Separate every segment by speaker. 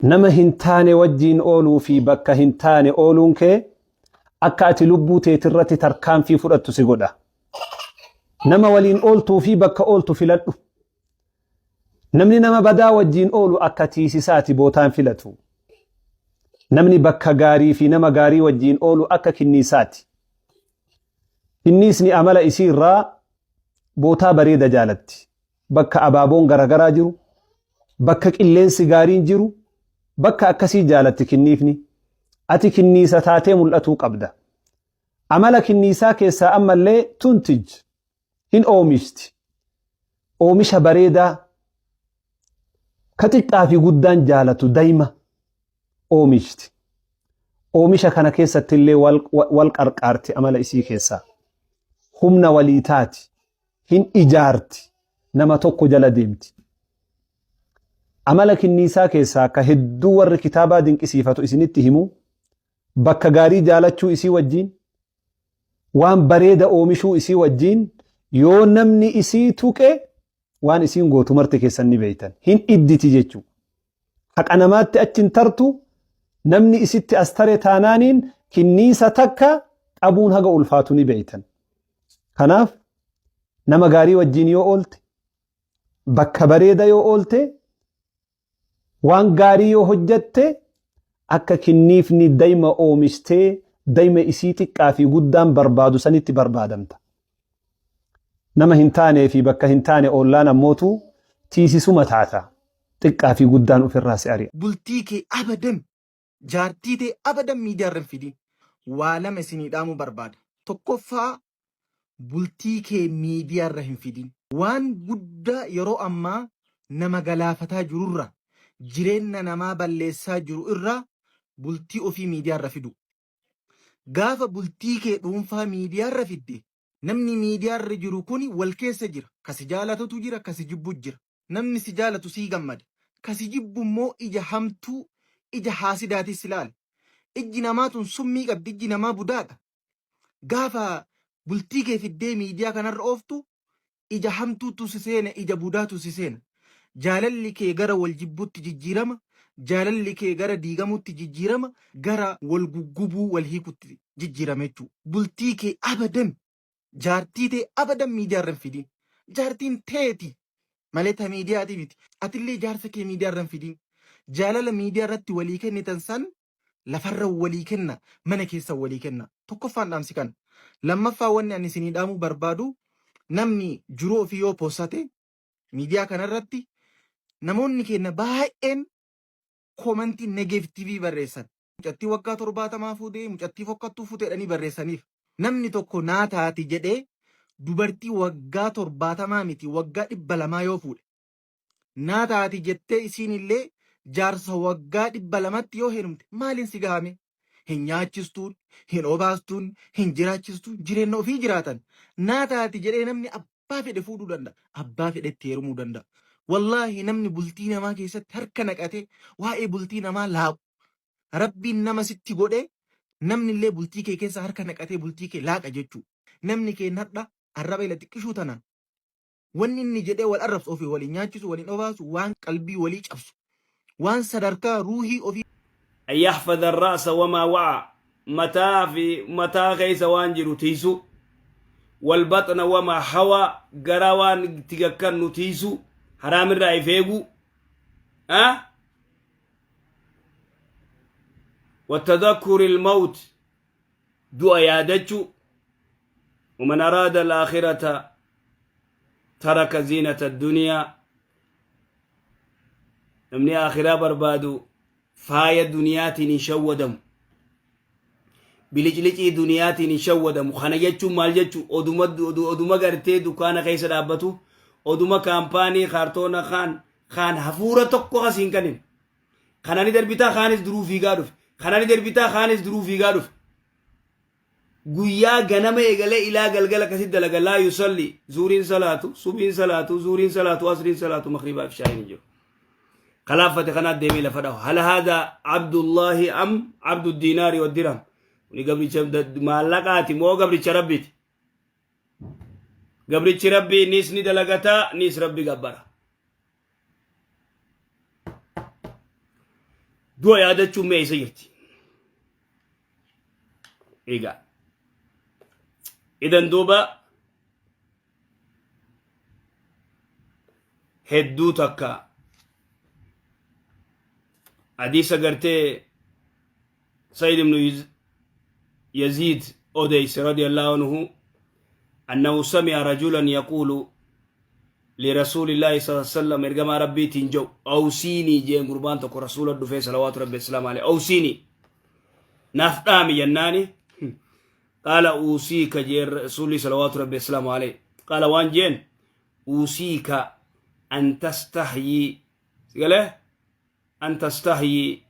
Speaker 1: Nama hin taane wajjiin ooluu fi bakka hin taane ooluun kee akka ati lubbuu teetirratti tarkaanfii fudhattu si godha. Nama waliin ooltuu fi bakka ooltu filadhu. Namni nama badaa wajjiin oolu akka tiisisaati bootaan filatu. Namni bakka gaarii fi nama gaarii wajjiin oolu akka kinniisaati. Kinniisni amala isii irraa bootaa bareeda jaalatti. Bakka abaaboon garagaraa jiru, bakka qilleensi gaariin jiru, bakka akkasii jaalatti kinniifni. Ati kinniisa taatee mul'atuu qabda. Amala kinniisaa keessaa ammallee tuntij hin oomishti. Oomisha bareedaa ka xiqqaa fi guddaan jaalatu dayma oomishti. Oomisha kana keessatti illee wal qarqaarti amala isii keessaa. Humna walii taati. Hin ijaarti. Nama tokko jala deemti. Amala kinniisaa keessaa ka hedduu warri kitaabaa dinqisiifatu isinitti himu bakka gaarii jaalachuu isii wajjiin waan bareeda oomishuu isii wajjiin yoo namni isii tuqe waan isiin gootu marti keessan ni beeytan. Hin idditi jechuu. Haqa namaatti achi hin tartu namni isitti as tare taanaaniin kinniisa takka qabuun haga ulfaatu ni beeytan. Kanaaf nama gaarii wajjiin yoo oolte bakka bareeda yoo oolte waan gaarii yoo hojjatte akka kinniifni dayma oomishtee dayma isii xiqqaa fi guddaan barbaadu sanitti barbaadamta. Nama hin taanee fi bakka hin taane oollaan ammootu tiisisuma taata. Xiqqaa fi guddaan ofirraa si ari'a.
Speaker 2: Bultii kee abadan jaartii tee abadan miidiyaa irra hin fidin. Waa lama isinii dhaamuu barbaada. Tokkoffaa bultii kee miidiyaa irra hin fidin. Waan guddaa yeroo ammaa nama galaafataa jirurra jireenna namaa balleessaa jiru irraa bultii ofii miidiyaa irra fiduu. Gaafa bultii kee dhuunfaa miidiyaa irra fidde namni miidiyaa irra jiru kuni wal keessa jira. Ka si jaalatutu jira, ka si jibbu jira. Namni si jaalatu sii gammada. Ka si jibbu immoo ija hamtuu, ija haasidaatiin si laala. Ijji namaa tun summii qabdi, ijji namaa budaadha. Gaafa bultii kee fiddee miidiyaa kanarra ooftu ija hamtuutu si seena, ija budaatu si seena. Jaalalli kee gara wal jibbuutti jijjiirama, jaalalli kee gara diigamuutti jijjiirama, gara wal guggubuu, wal hiikutti jijjiirama jechuudha. Bultii kee abadan, jaartii tee abadan miidiyaa irra hin fidin. Jaartiin teeti malee ta miidiyaatii miti. Atillee jaarsa kee miidiyaa irra hin fidin. Jaalala miidiyaa irratti walii kennitan san lafarra walii kenna, mana keessa walii kenna. Tokkoffaan dhaamsi kana. Lammaffaa wanni ani isinii dhaamuu barbaadu namni jiruu ofii yoo possate miidiyaa kanarratti namoonni keenya baay'een koomantii negeetiivii barreessan. Mucattii waggaa torbaatamaa fuudhee mucattii fokkattuu fuute jedhanii barreessaniif. Namni tokko naa taati jedhee dubartii waggaa torbaatamaa miti waggaa 200 yoo fuudhe naa taati jettee isiin illee jaarsa waggaa 200tti yoo heerumte maaliin si gahame? Hin nyaachistuun, hin obaastuun, hin jiraachistuun jireenya ofii jiraatan. Naa taati jedhee namni abbaa fedhe fuudhuu danda'a. Abbaa fedhetti heerumuu danda'a. Wallaahi namni bultii namaa keessatti harka naqatee waa'ee bultii namaa laaqu. Rabbiin nama sitti godhe namni illee bultii kee keessa harka naqatee bultii kee laaqa jechuudha. Namni kee nadha arraba ila xiqqishuu tanaan Wanni inni jedhee wal arrabsu ofii waliin nyaachisu, waliin obaasu, waan qalbii walii cabsu, waan sadarkaa ruuhii ofii
Speaker 3: An yaxfadha arra'sa wamaa wa'a mataa fi mataa keessa waan jiru tiisu walbaxna wamaa hawa garaa waan itti gakkannu tiisu haraamirraa if eeguu ah? watadakkuri ilmawt du'a yaadachuu waman araada alaakhirata taraka ziinata addunyaa namni aakhiraa barbaadu faaya duniyaatiin hin shawwadamu biliclicii duniyaatiin hin shawwadamu kana jechuun maal jechuu oduma oduma gartee dukaana keessa dhaabbatu oduma kaampaanii kaartoona kaan kaan hafuura tokko kas hin kanin kana ni darbitaa kaanis duruu fiigaa dhufe kana ni darbitaa kaanis duruu fiigaa dhufe guyyaa ganama eegalee ilaa galgala akkasitti dalaga laa yusalli zuuriin salaatu subiin salaatu zuuriin salaatu asriin salaatu makriibaa fi shaayiin hin jiru kalaaffate kanaa deemee lafa dhahu hal haada abdullaahi am abdu diinaari wa dirham kuni gabricha maallaqaati moo gabricha rabbiiti gabrichi rabbii niis ni dalagataa niis rabbi gabbara Du'a yaadachuun mee eessa jirti? Egaa. Idan duuba hedduu takka hadiisa gartee Sayyid ibn Yaziid odeyse radiyallahu anhu annahu sami'a rajulan yaquulu lirasuulillaahi sallallahu alaihi wasallam, ergamaa rabbiitiin jedhu, awsiinii jeen. Gurbaan tokko rasuula dhufee, salawaatu rabbi wasalaamu alaihi, awsiinii, naaf dhaami jennaani, qaala uusiika jeen rasuulli salawaatu rabbi wasalaamu alaihi. Qaala waan jeen, uusiika an tastahyii, sigalee, an tastahyii,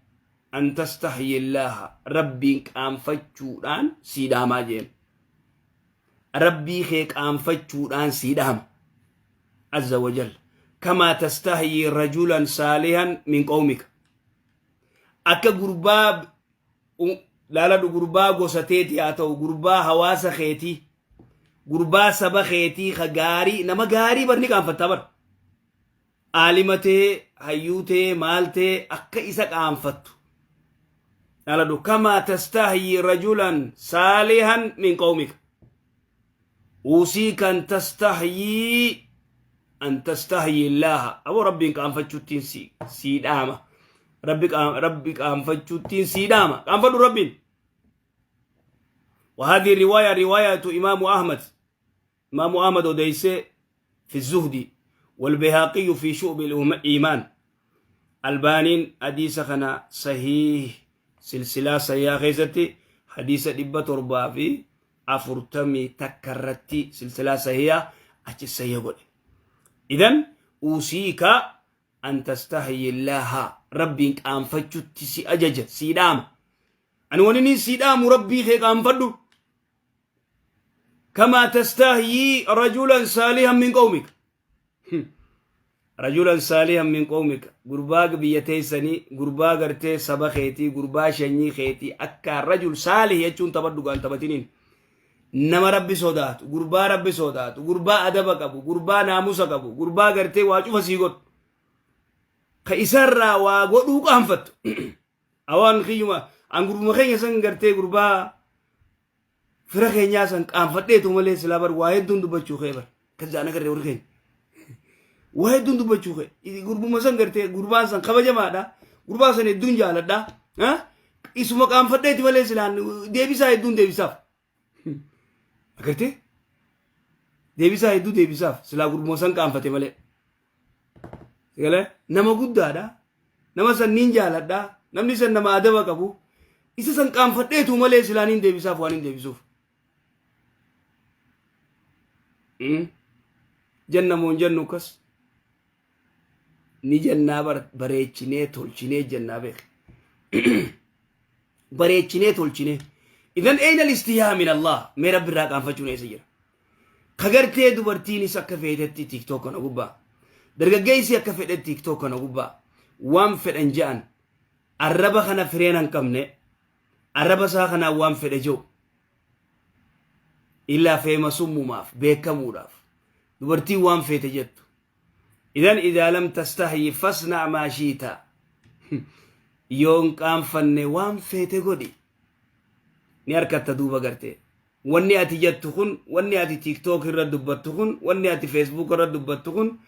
Speaker 3: an tastahyi illaaha, rabbiin qaanfachuudhaan sii dhaamaa jeen. Rabbii kee qaanfachuudhaan sii dhaama azza wajal, kamaa tastahyii rajulan saalihan min qawmika, akka gurbaa laaladhu, gurbaa gosa teetii haa ta'u, gurbaa hawaasa keetii, gurbaa saba keetii ka gaarii, nama gaarii bar ni qaanfattaa bar, aalima tee, hayyuu tee, maal tee, akka isa qaanfattu laaladhu. Kamaa tastahyii rajulan saalihan min qawmika, usiika an tastahyii, an tastahyii illaaha. Aboo, rabbiin qaanfachuuttiin sii dhaama. Rabbi qaanfachuuttiin sii dhaama, qaanfadhu rabbiin. وهذه الرواية رواية إمام أحمد، إمام أحمد أديس في الزهد، والبيهقي في شعب الإيمان. البانين حديث خنا صحيح، سلسلة صحيحة خيستي، حديث 741 رتي، سلسلة صحيحة أتي صحيح قول. إذن أوصيك أن تستحي الله، ربي qaanfachutti si ajaja, sii dhaama. Ani wani sii dhaamu, rabbii kee qaanfadhu, كما تستحيي رجلا صالحا من قومك، رجلا صالحا من قومك، gurbaa biyya teessanii, gurbaa gartee saba keetii, gurbaa shanyii keetii, akka رجل صالح jechuun taphadhu gaan taphatiniin, nama rabbi sodaatu, gurbaa rabbi sodaatu, gurbaa adaba qabu, gurbaa naamusa qabu, gurbaa gartee waa cufa sii godhu, ka isarraa waa godhuu qaanfattu. Awaan kiyyuma an gurbuma keenya san gartee gurbaa fira keenyaa san qaanfadheetu malee, silaa bar waa hedduun dubbachuu kee bar kan jaan agarree warri keenya waa hedduun dubbachuu kee. Gurbuma san gartee gurbaan san kabajamaadha, gurbaa san hedduun jaaladha, isuma qaanfadheeti malee silaan deebisaa hedduun deebisaaf, agartee, deebisaa hedduu deebisaaf silaa gurbuma san qaanfate malee. Galee nama guddaadha, nama san niin jaaladha, namni san nama adaba qabu, isa san qaanfadheetu malee silaan hin deebisaaf waan hin deebisuuf. Janna moo hin jennu? Akkas ni jennaa, bareechinee tolchinee jennaa beek, bareechinee tolchinee. إذن أين الاستحياء من الله? Mee rabbi irraa qaanfachuun eessa jira? Kagartee dubartiinis akka feetetti TikTok kana gubbaa, dargaggeessi akka fedhe TikTok kana gubbaa waan fedhan je'an, arraba kana fireen hin qabne, arraba isaa kanaan waan fedhe jiru, illaa feemasummumaaf beekamuudhaaf dubartiin waan feete jettu. إذن إذا لم تستحي فاصنع ما شئت, yoon qaanfanne waan feete godhi, ni harkatta. Duuba gartee wanni ati jettu kun, wanni ati TikTok irra dubbattu kun, wanni ati Facebook irra dubbattu kun,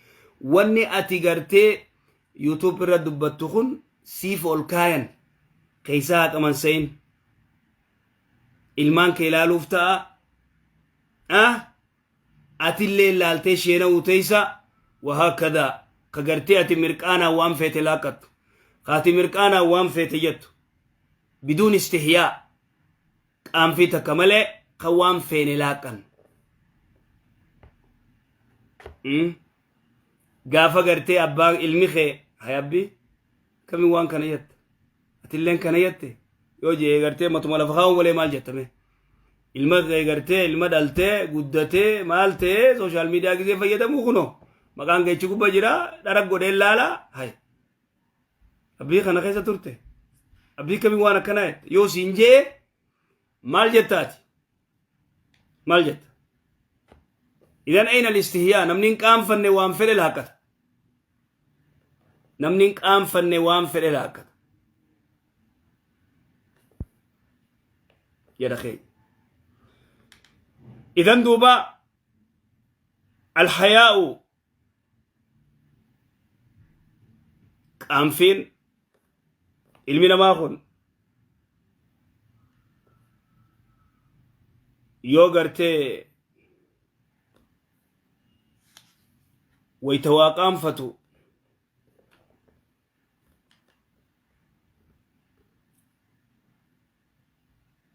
Speaker 3: wanni ati gartee YouTube irra dubbattu kun siif ol kaayan keessaa haqaman sayin ilmaan kee ilaaluuf ta'a. Ah, atillee ilaaltee sheena'uu teeysa. وهكذا ka gartee ati mirqaanaa waan feete laaqattu, ka ati mirqaanaa waan feete jettu, بدون استحياء, qaanfii takka malee ka waan feene laaqan. Gaafa gartee abbaan ilmi kee, hayabbi kami waan kana jette, atilleen kana jette yoo jee, gartee matuma lafa kaa'u malee maal jettame? Ilma kee gartee ilma dhaltee guddatee maal ta'ee social media gisee fayyadamuu, kunoo maqaan keechi gubba jira, dhara godhee laala, hay, abbii kana keessa turte, abbii kamii waan akkanaa jette yoo siin jee, maal jettaati? Maal jetta? إذن أين الاستحياء? Namni hin qaanfanne waan fedhe laaqqata, namni hin qaanfanne waan fedhe laaqqata. Jedha keenya. Idan duuba alhayaa'u qaanfiin ilmi namaa kun yoo gartee wayta waa qaanfatu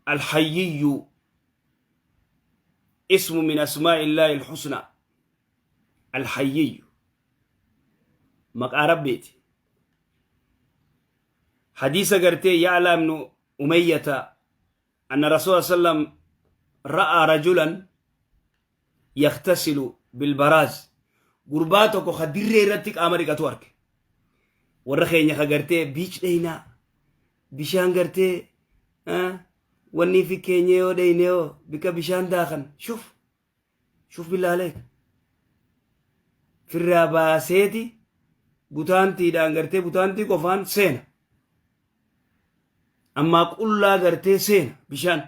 Speaker 3: الحيي اسم من أسماء الله الحسنى. الحيي maqaa Rabbiiti. حديث قرتي يعلى بن أمية أن رسول الله صلى الله عليه وسلم رأى رجلا يغتسل بالبراز. Gurbaa tokko ka dirree irratti qaama dhiqatu arge. Warra keenya ka gartee beach dheeynaa bishaan gartee wanni fi keenya yoo dheeyne yoo bika bishaan daakan shuf shuf billaaleek firraa baaseeti butaantiidhaan gartee butaantii qofaan seena. Ammaa qullaa gartee seena bishaan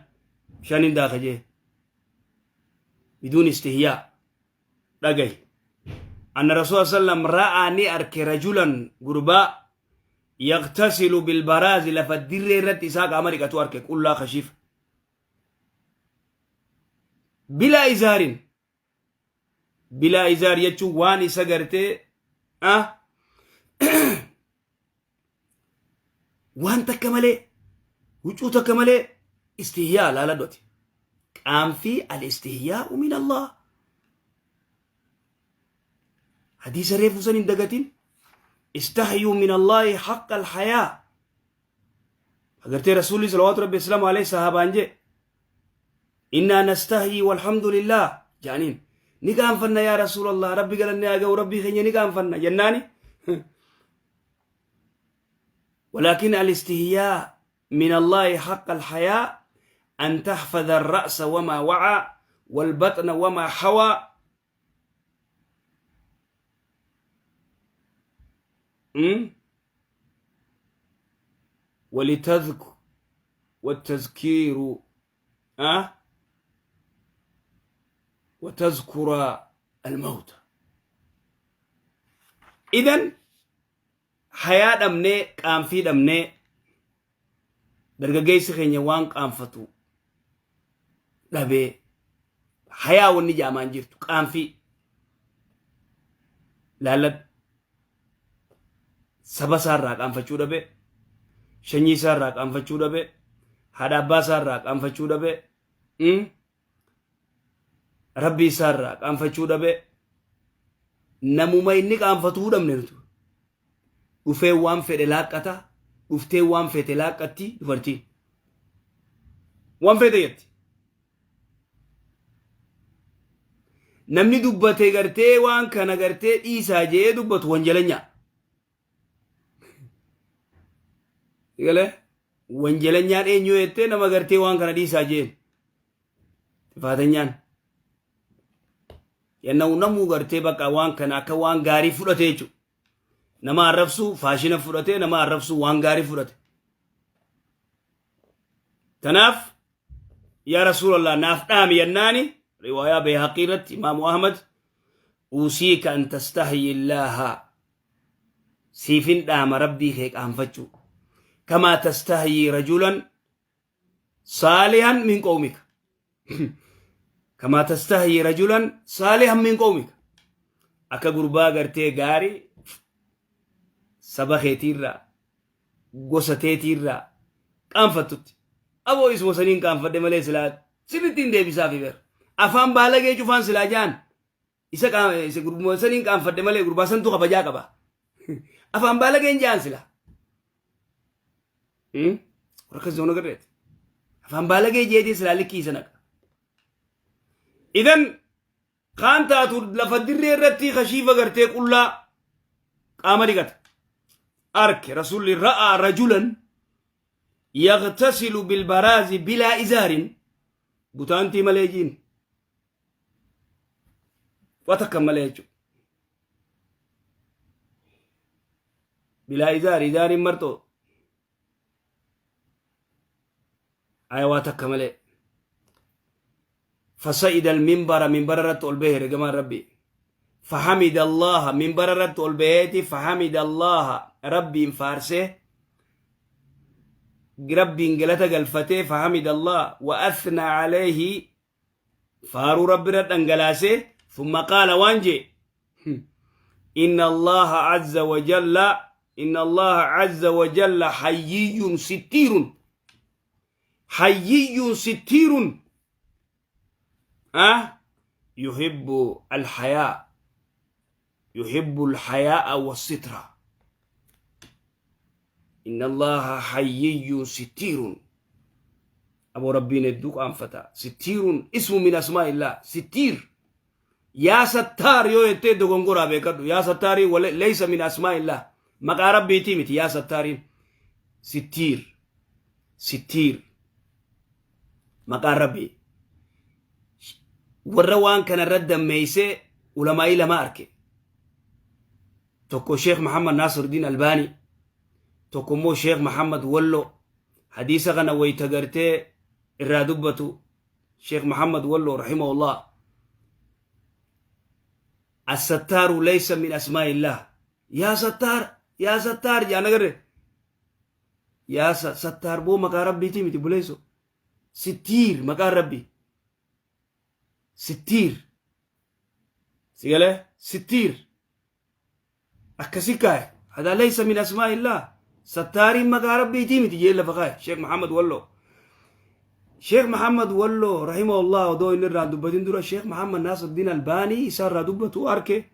Speaker 3: bishaan hin daaka jee biduun istihyaa dhagahi. Anna Rasuula sallam ra'aa ni arke rajulan gurbaa yaqtasilu bilbaraazi lafa dirree irratti isaa qaama dhiqatu arke qullaa kashiifa. Bilaa izaarin, bilaa izaar jechuun waan isa gartee waan takka malee, huccuu takka malee. Istihyaa laaladhoti qaanfii al istihyaa'u min Allah. Hadiisa reefu san hin dagatin, istahyuu min Allahi haqqa alhayaa. Agartee Rasuulli salawaatu Rabbi islaamu alayhi sahaabaan jee, innaa nastahyii walhamdulillah jaaniin. Ni qaanfanna yaa Rasuulallah, Rabbi galanne haa ga'u, Rabbii keenya ni qaanfanna jennaani. ولكن الاستهياء من الله حق الحياء أن تحفظ الرأس وما وعى والبطن وما حوى ولتذكر والتذكير وتذكر الموت. إذن hayaa dhabnee, qaanfii dhabnee, dargaggeessi keenya waan qaanfatu dhabee hayaa wanni jaamaan jirtu qaanfii laalladhu. Saba isaarraa qaanfachuu dhabee, shanyii isaarraa qaanfachuu dhabee, haadha abbaa isaarraa qaanfachuu dhabee, Rabbii isaarraa qaanfachuu dhabee, namuma inni qaanfatuu dhabne nuti. Dhufee waan fedhe laaqqata, dhuftee waan fete laaqqatti dubartiin. Waan fete jetti. Namni dubbate gartee waan kana gartee dhiisaa je'ee dubbatu wanjalanyaa. Galee wanjalanyaan eenyu jettee nama gartee waan kana dhiisaa jeen. Xifaatanyaan. Yanna'u namuu gartee bakka waan kana akka waan gaarii fudhate jechuudha. Nama arrabsuu faashina fudhate, nama arrabsuu waan gaarii fudhate. Tanaaf yaa Rasuulallah naaf dhaami yennaani, riwaayaa Bayhaqii irratti Imaamu Ahmad, usiika an tastahyi Illaaha, siifin dhaama Rabbii kee qaanfachuu, kamaa tastahyi rajulan saalihan min qawmika, kamaa tastahyi rajulan saalihan min qawmika, akka gurbaa gartee gaarii saba keetiirraa gosa teetiirraa qaanfattutti. Aboo isuma saniin qaanfadhe malee silaa sirriitti hin deebisaafi beer afaan baalagee cufaan silaa jaan isa isa gurbuma saniin qaanfadhe malee gurbaa santu kabajaa qaba afaan baalageen jaan silaa. Warra akkas zoona garreeti afaan baalagee jeetii silaa likkii isa naqa. Idan kaan taatu lafa dirree irratti kashiifa gartee qullaa qaama dhiqata arke Rasulli. Ra'aa rajulan yagtasilu bilbaraazi bilaa izaarin, butaantii malee jiin wa takka malee jechuudha. Bilaa izaari, izaariin marxoo aya waa takka malee. Fasa'ida alminbara, minbara irratti ol bahe ergamaan Rabbii. Fahamida Allaha, minbara irratti ol baheeti fahamida Allaha, Rabbiin faarsee, Rabbiin galata galfatee, fahamida Allah wa athna alayhi, faaruu Rabbi irra dhangalaasee, thumma qaala, waan jee: inna Allaha azza wa jalla, inna Allaha azza wa jalla hayyiyyun sittiirun, hayyiyyun sittiirun, yuhibbu alhayaa, yuhibbu alhayaa'a wassitra. Inna Allaha hayyiyyun sittiirun. Aboo, Rabbiin hedduu qaanfata. Sittiirun ismu min asmaa'illah. Sittiir, yaa Sattaar yoo jettee dogongoraa beekadhu. Yaa Sattaarii laysa min asmaa'illah, maqaa Rabbiitii miti yaa Sattaariin. Sittiir, sittiir maqaan Rabbii. Warra waan kana irra dammeeysee ulamaa'ii lama arke. Tokko Sheekh Muhammad Naasiruddin Albaanii, tokko immoo Sheekh Muhammad Wallo. Hadiisa kana wayta gartee irraa dubbatu Sheekh Muhammad Wallo rahimahullah, assattaaru laysa min asmaa'illah. Yaa Sattaar, yaa Sattaar jaan agarre. Yaa Sattaar boo maqaa Rabbiitii miti buleeso. Sittiir maqaan Rabbii, sittiir. Si galee? Sittiir akkasi kaaye. Hadaa laysa min asmaa'illah, Sattaariin maqaa Rabbiitii miti jee lafa kaaye Sheekh Muhammad Wallo. Sheekh Muhammad Wallo rahimahullah odoo inni irraa dubbatin dura Sheekh Muhammad Naasiruddin Albaanii isaa irraa dubbatu arke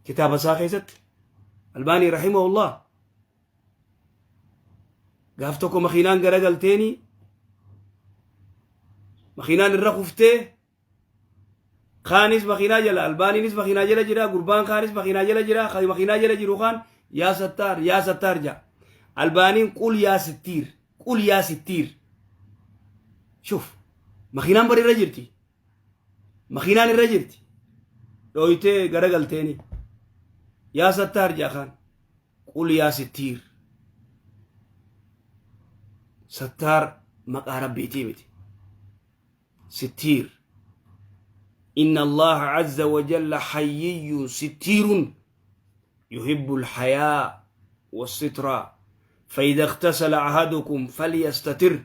Speaker 3: kitaaba isaa keessatti. Albaanii rahimahullah gaaf tokko makiinaan garagalteeni, makiinaan irra kuftee, kaanis makiinaa jala, Albaaniinis makiinaa jala jira, gurbaan kaanis makiinaa jala jira. Kan makiinaa jala jiru kaan yaa Sattaar, yaa Sattaar jaa. Albaaniin qul yaa Sittiir, qul yaa Sittiir. Shuf, makiinaan bari irra jirti, makiinaan irra jirti, dhooytee garagalteeni yaa Sattaar jaa, kaan qul yaa Sittiir. Sattaar maqaa Rabbiitii miti, sittiir. Inna Allaha azza wa jalla hayyiyyun sittiirun yuhibbu alhayaa wassitra فإذا اغتسل أحدكم فليستتر.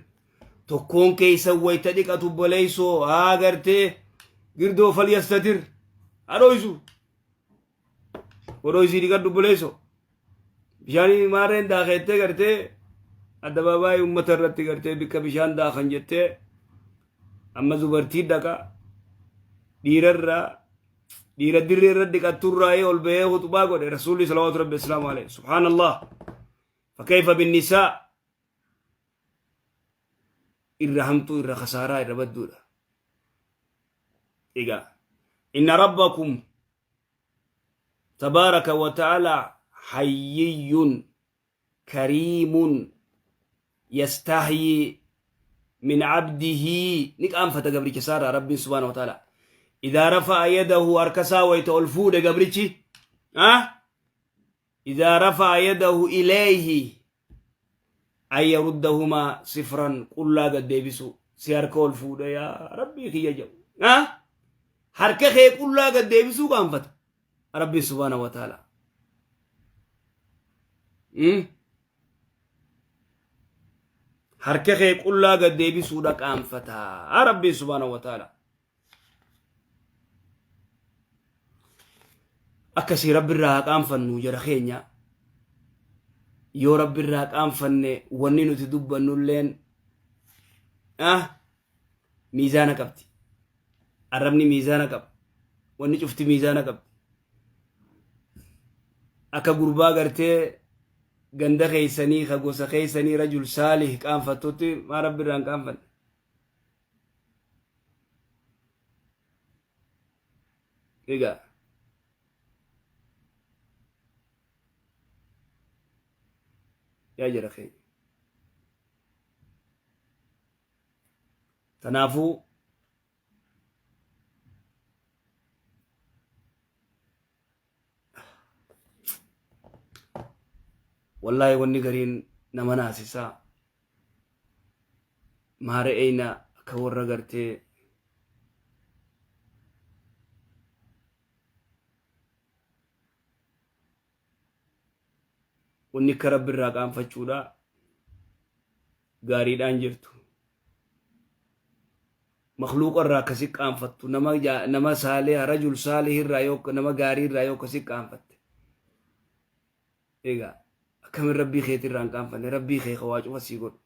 Speaker 3: Tokkoon keeysan wayta dhiqatu, boleeysoo haa gartee girdoo, فليستتر, hadhoysu, godhoysii dhiqadhu boleeyso. Bishaanii maarreen daakeettee gartee addabaabaayii ummata irratti gartee bikka bishaan daakan jettee amma dubartii dhaqa dhiirarraa, dhiira dirree irra dhiqatturraa ol bahee khutbaa godhe Rasuulli salawaatu Rabbi wasalaamu alayhi. Subhaanallah, fakayfa binnisaa? Irra hamtuu, irra kasaaraa, irra badduudha. Egaa inna rabbakum tabaaraka wa ta'ala hayyiyyun kariimun yastahyii min abdihi, ni qaanfata gabricha isaarraa Rabbiin subhaanahu wa ta'ala. Idaa rafa'a yadahu, harka isaa wayta ol fuudhe gabrichi, idaa rafa'a yadahu ilayhi, an yaruddahumaa sifran, qullaa gad deebisu. Si harka ol fuudhe yaa Rabbii kiyya jedhu, harka kee qullaa gad deebisuu qaanfata Rabbiin subhaanahu wa ta'ala. Harka kee qullaa gad deebisuudha qaanfata Rabbiin subhaanahu wa ta'ala. Akkasii Rabbi irraa haa qaanfannu jara keenya. Yoo Rabbi irraa qaanfanne, wanni nuti dubbannulleen miizaana qabdi. Arrabni miizaana qaba, wanni cufti miizaana qabdi. Akka gurbaa gartee ganda keeysanii ka gosa keeysanii rajul saalih qaanfattutti maa Rabbi irraa hin qaanfanne? Egaa yaa jara keenya, tanaafuu wallaahi wanni gariin nama naasisaa. Maara eeyna akka warra gartee Wanni akka Rabbi irraa qaanfachuudha gaariidhaan jirtu. Makhluuqa irraa akkasi qaanfattu nama nama saaliha rajul saalih irraa yoo nama gaarii irraa yoo akkasi qaanfatte. Egaa akkamin Rabbii keetii irraa hin qaanfanne Rabbii kee ka waa cufa sii godhu.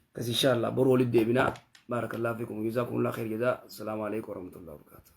Speaker 3: Akkas inshallah boru walitti deebinaa. Baarakallahu fiikum. Jazaakumullahu khayr jazaa. Assalaamu alaikum warahmatullahi wabarakatuh.